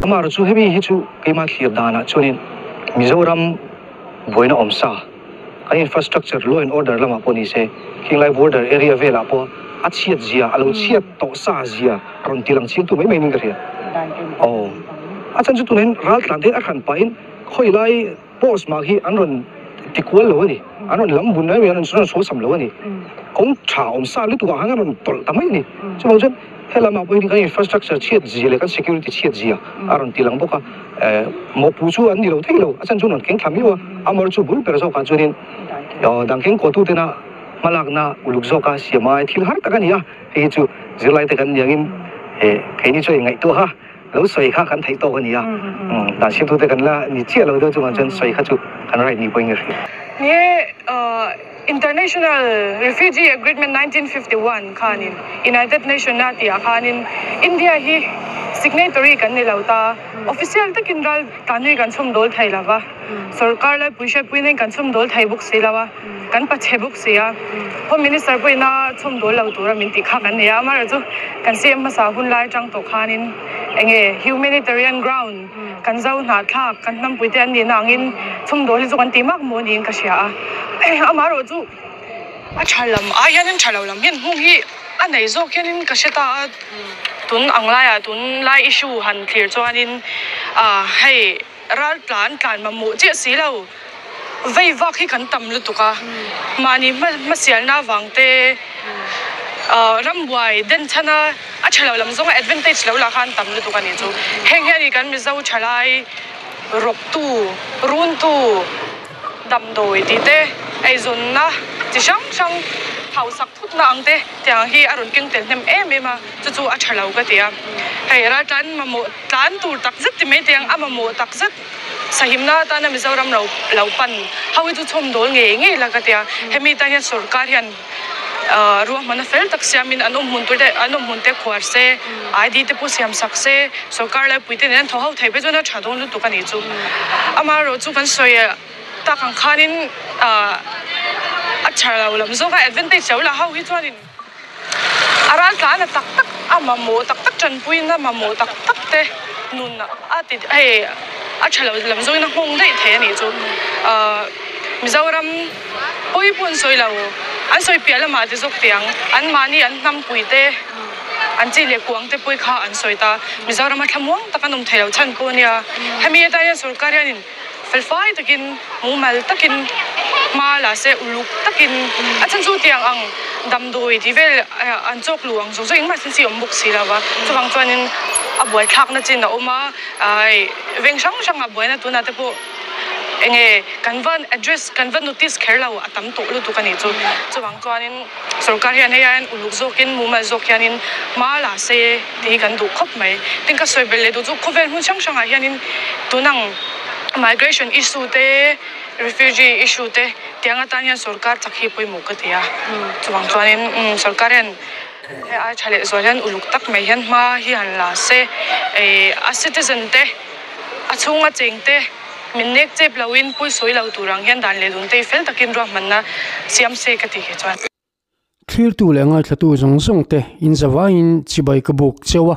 Amaherawhchu chu hemi hi chu keimah thlir danah chuanin Mizoram buaina awm sa kan infrastructure law and order lamah pawh ni se khinglai border area velah pawh a chhiat zia a lo chhiat tawh sa zia a rawn ti lang chiang tu mai mai niin ka hria. Aw a chhan chu tunah hian raltlan te a hran pahin khawilai Post mah hi an rawn ti kual lo a ni. An rawn lam bun mai mai, an rawn sawi sam lo a ni. Kawng tha awm sa lutuk ah khan an rawn tawlh ta mai a ni. Chuvang chuan helam ah pawhin kan infrastructure chhiat zia leh kan security chhiat zia a rawn ti lang bawk a. Mawhpuh chu an ni lo thei lo, a chhan chu an rawn keng thla miau a. Amaherawhchu chu bul ber zawkah chuanin dang keng kuah tute na hmalakna uluk zawka siam ai thil har tak a ni a. Hei hi chu zirlai te kan niangin keini chu inngaihtuah a. Lo sawi kha kan theih tawk a ni a, dan siamtute kan la ni chiah lo deuh chungah chuan sawi kha chu kan right ni pawhin ka hria. Ni e, International Refugee Agreement 1951 khanin United Nation a tih ah khanin India hi signatory kan ni lo ta, official takin ral tlanui kan chhum dawl thei lo va, sorkar laipui hriatpui nen kan chhum dawl thei bawk si lo a, kan pachhe bawk si a, Home Minister pawhin a chhum dawl lo tura min tih kha kan nei a, amaherawhchu kan CM hmasa hun lai atang tawh khanin enge humanitarian ground kan zo hnahthlak kan hnampui te an nihna angin chhum dawl hi chu kan tih mak maw niin ka hria a, amaherawhchu a tha lam ai hianin tha lo lam hian hung hi a nei zawk hianin ka hre ta a, tun ang laiah tun lai issue han thlir chuanin ah hei. Ral tlan tlan mamawh chiah si lo, vei vak hi kan tam lutuk a, mahni hmasialna avang te rambuai den chhan a a tha lo lam zawnga advantage lo lah kha an tam lutuk a nih chu. Heng hian i kan Mizo thalai rawktu, runtu, damdawi tih te, eizawnna chi hrang hrang hausak thutna ang te tiang hi a rawn keng tel hnem em em a, chu chu a tha lo ka ti a. Hei ral tlan mamawh. Tlan tur tak zet ti mai teh ang, a mamawh tak zet sahimna atana Mizoram lo lo pan ho hi chu chhawm dawl ngei ngei la ka ti a, hemi tan hian sorkar hian ruahmanna fel tak siamin an awm hmun tur te an awm hmun te khuar se, ID te pawh siam sak se, sorkar laipui te nen an thaw ho thei phei chuan a tha dawn lutuk a nih chu. Amaherawh chu kan sawi tak ang khanin a tha lo lam zawk a, advantage lo la ho hi chuanin. A ral tlan a tak tak a mamawh tak tak tanpuina mamawh tak tak te nun a ti hei a tha lo lam zawngin a nghawng daih thei a nih chu ahh Mizoram pawi pawh an sawi lo an sawi piah lamah ti zawk teh ang an mahni an hnampui te an chi leh kuang te pawi kha an sawi ta Mizoram a thlamuang tak an awm thei lo chhan pawh a nia hemi atan hian sorkar hianin Felfai takin, mumal takin hma la se uluk takin a chhan chu tiang ang damdawi tih vel an chawk luh ang zawng zawng engmah sin si awm bawk si lo va, chuvang chuanin a buaithlakna chin a awm a, ai veng hrang hrangah buaina tunah te pawh enge kan va address kan va notice kher lo a tam tawh lutuk a nih chu, chuvang chuanin sorkar hian hei aiin uluk zawkin mumal zawk hianin hma la se tih hi kan duh khawp mai. Tin ka sawi belh leh duh chu khawvel hmun hrang hrangah hianin tunang migration issue te refugee issue te tiang atan hian sorkar chak hi pawimawh ka ti a, chuvang chuanin sorkar hian hei ai tha leh zual hian uluk tak mai hian hma hi han la se ih a citizen te a chhunga cheng te min nek chep loin puisawi lo tur ang hian dan leh dun te hi fel takin ruahmanna siam se ka ti hi chuan. Thlirtu leh ngaithlatu zawng zawng te in zavaiin chibai ka buk cheu a,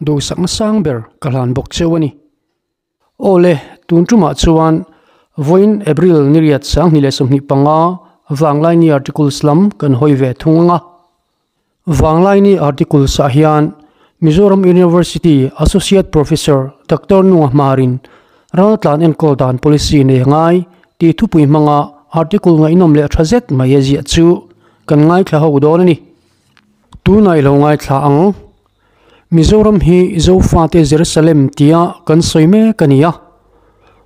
duhsakna sang ber ka hlan bawk cheu a ni. Aw le, tun tumah chuan vawiin April ni riat 2025 Vanglaini articles lam kan hawi ve thung ang a. Vanglaini articles ah hian Mizoram University Associate Professor Doctor Nunga Hmarin Raltlan enkawl dan policy nei a ngai tih thupui hmanga article ngaihnawm leh tha zet mai a ziah chu kan ngaithla ho dawn a ni. Tunah i lo ngaithla ang. Mizoram hi Zofate Jerusalem tia kan sawi mek a ni a.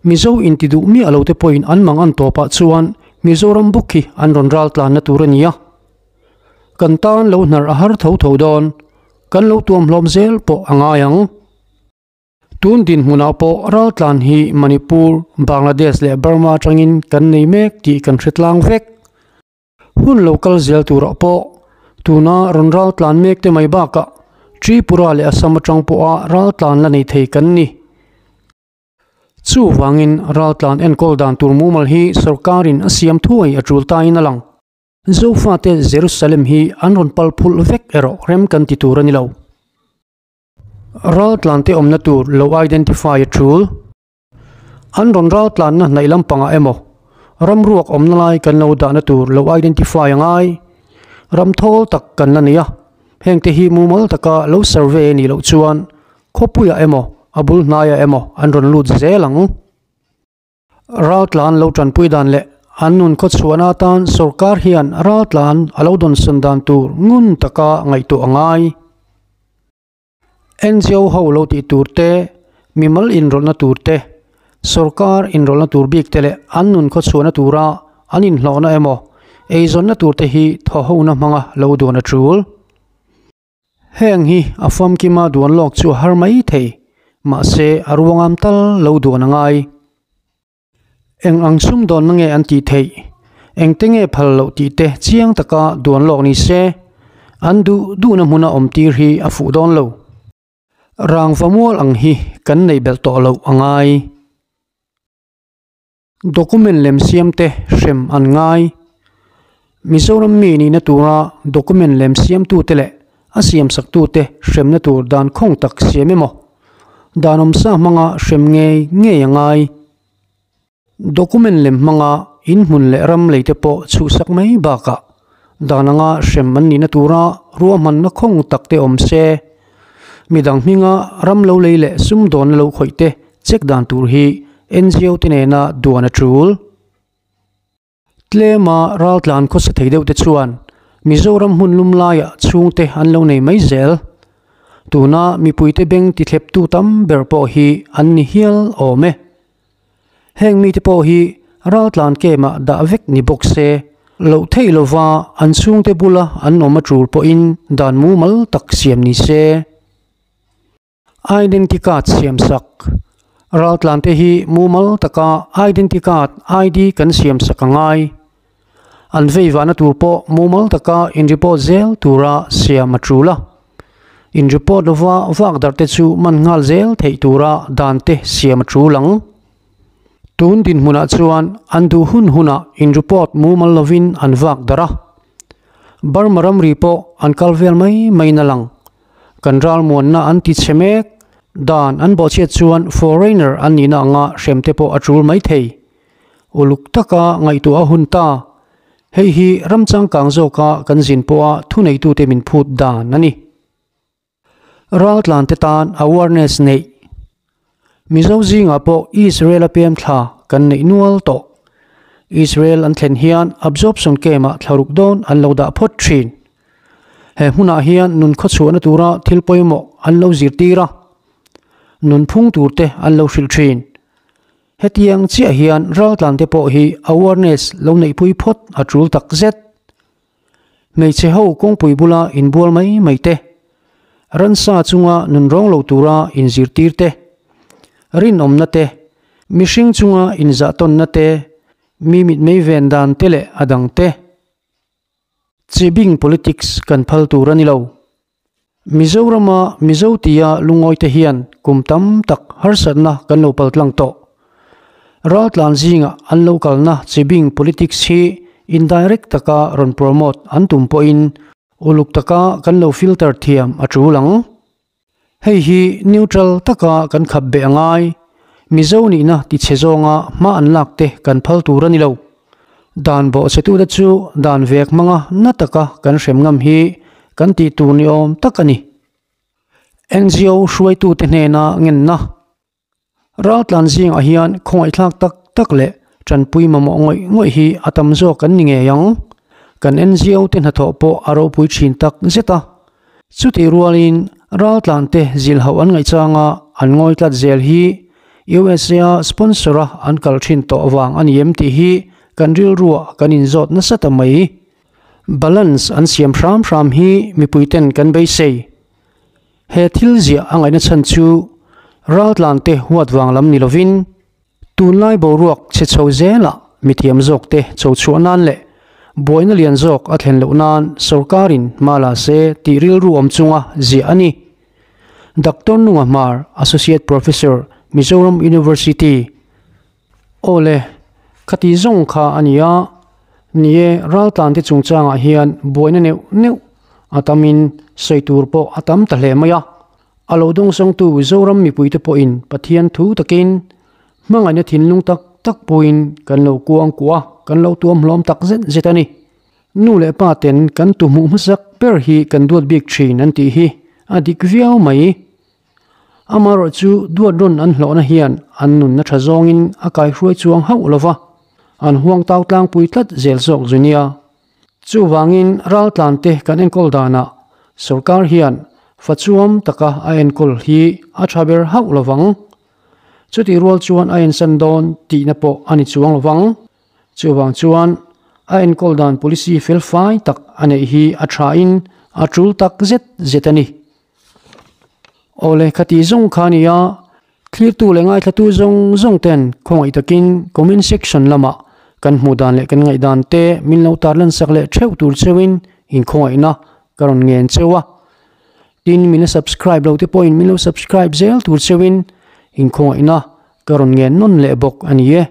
Mizo inti duh miah lo te pawhin an mang an tawpah chuan Mizoram bawk hi an rawn raltlanna tur a ni a. Kan tan lo hnar a har tho tho dawn. Kan lo tuamhlawm zel pawh a ngai ang. Tun dinhmunah pawh raltlan hi Manipur, Bangladesh leh Burma atangin kan nei mek tih kan hre tlang vek. Hun lo kal zel turah pawh tuna rawn raltlan mek te mai bakah Tripura leh Assam atang pawha raltlan la nei thei kan ni. Chuvangin raltlan enkawl dan tur mumal hi sorkarin a siam thuai a tul tain a lang. Zofate Jerusalem hi an rawn pal phulh vek erawh rem kan ti tur a ni lo. Raltlante awmna tur lo identify a tul. An rawn raltlanna hnaih lampangah emaw, ram ruak awmna lai kan lo dahna tur lo identify a ngai. Ram thawl tak kan la nei a, hengte hi mumal taka lo survey a nih loh chuan khawpuiah emaw, a bul hnaiah emaw an rawn lut zel ang. Raltlan lo tanpui dan leh an nun khawchhuahna atan sorkar hian raltlan a lo dawnsawn dan tur ngun taka ngaihtuah a ngai. NGO ho lo tih tur te, mimal inrawlhna tur te, sorkar inrawlhna tur bik te leh an nun khawchhuahna tura an inhlawhna emaw eizawnna tur te hi thawhhona hmanga lo duan a tul. Heng hi a famkima duan lawk chu a har mai thei, mahse a ruangam tal lo duan a ngai. Eng ang sumdawnna nge an tih theih? Engte nge phal loh tih te chiang taka duan lawk ni se, an duh duhna hmuna awm tir hi a fuh dawn lo. Rangva mual ang hi kan neih belh tawh loh a ngai. Document lem siam te hrem an ngai. Mizoram mi nihna tura document lem siamtute leh a siamsaktute hremna tur dan khawng tak siam emaw, dan awmsa hmanga hrem ngei ngei a ngai. Document lem hmanga inhmun leh ram lei te pawh chhuhsak mai bakah dan anga hrem an nihna tura ruahmanna khawng tak te awm se. Midang hminga ram lo lei leh sumdawnna lo khawih te check dan tur hi NGO te nena duan a tul. Tlema raltlan khawsa thei deuh te chuan Mizoram hmun lum laiah chhungte an lo nei mai zel. Tuna mipuite beng tithleptu tam ber pawh hi an ni hial awm e. Heng mite pawh hi raltlan kemah dah vek ni bawk se, loh theih lova an chhungte bula an awm a tul pawhin dan mumal tak siam ni se. Identity card siam sak, Raltlan te hi mumal taka identity card, ID, kan siam sak a ngai. An vei vahna tur pawh mumal taka in report zel tura siam a tul a. In report lova vak darh te chu man nghal zel theih tura dan te siam a tul ang. Tun dinhmunah chuan an duh hun hunah in report mumal lovin an vak darh a. Burma ramri pawh an kal vel mai maiin a lang. Kan ralmuanna an ti chhe mek. Dan an bawhchhiat chuan foreigner an nihna anga hrem te pawh a tul mai thei. Uluk taka ngaihtuah a hun ta. Hei hi ram changkang zawka kan zin pawha thuneitute min phut dan a ni. Raltlante tan awareness neih. Mizo zingah pawh Israel-a pem thla kan neih nual tawh. Israel an thlen hian absorption camp-ah thlaruk dawn an lo dah phawt thin. He hmunah hian nun khawchhuahna tura thil pawimawh an lo zirtir a, nunphung turte an lo hrilh thin. Hetiang chiah hian raltlante pawh hi awareness lo neihpui phawt a tul tak zet. Hmeichhe ho kawngpui bula inbual mai mai te, ransa chunga nunrawng lo tura inzirtir te, rinawmna te, mihring chunga inzahtawnna te, mi mitmei ven dan te leh a dang te. Chibing politics kan phal tur a ni lo. Mizorama Mizo tia lungawi te hian kum tam tak harsatna kan lo paltlang tawh. Raltlan zinga an lo kalna chibing politics hi indirect taka rawn promote an tum pawhin uluk taka kan lo filter thiam a tul ang. Hei hi neutral taka kan khap beh a ngai. Mizo nihna tichhe zawnga hma an lak te kan phal tur a ni lo. Dan bawhchhetute chu dan vek hmanga na taka kan hrem ngam hi kan tih tur ni awm tak a ni. NGO hruaitute hnena ngenna Raltlan zingah hian khawngaihthlak tak tak leh tanpui mamawh ngawih ngawih hi a tam zawk an ni ngei ang. Kan NGO te hnathawh pawh a ropui thin tak zet a. Chutih rualin raltlante zilhauh an ngaihchanga an ngawi tlat zel hi USA a sponsor a an kal thin tawh vang a ni em tih hi kan rilruah kan inzawt nasa ta mai. Balance an siam hram hram hi mipuiten kan beisei. He thil ziah a ngaihna chhan chu raltlante huat vang lam ni lovin tunlai boruak chhe chho zelah mithiam zawkte cho chhuah nan leh buaina lian zawk a thlen loh nan sorkarin hma la se tih rilru awm chunga ziah a ni. Doctor Nunga Hmar, Associate Professor, Mizoram University. Aw le, khati zawng kha a ni a, ni e, raltlante chungchangah hian buaina neuh neuh a tamin sawi tur pawh a tam ta hle mai a. A lo dawngsawngtu Zoram mipuite pawhin Pathian thu takin hmangaihna thinlung tak tak pawhin kan lo kuang kuah a, kan lo tuam hlawm tak zet zet a ni. Nu leh pa ten kan tu hmuh hmasak ber hi kan duat bik thin an tih hi a dik viau mai. Amaherawh chu duat rawn an hlawhna hian an nunna tha zawngin a kaihruai chuang hauh lova, an huang tau tlangpui tlat zel zawk zu nia. Chuvangin raltlante kan enkawl danah sorkar hian fachuam taka a enkawl hi a tha ber hauh lovang. Chutih rual chuan a ensan dawn tihna pawh a ni chuang lovang. Chuvang chuan a enkawl dan policy felfai tak a neih hi a thain a tul tak zet zet a ni. Awle khati zawng kha nia, thlirtu leh ngaithlatu zawng zawng ten khawngaih takin comment section lamah kan hmuh dan leh kan ngaih dan te min lo tarlan sak leh theuh tur cheuhin inkhawngaihna ka rawn ngen cheu a. Tin, min la subscribe lo te pawhin min lo subscribe zel tur cheuhin inkhawngaihna ka rawn ngen nawn leh bawk a ni e.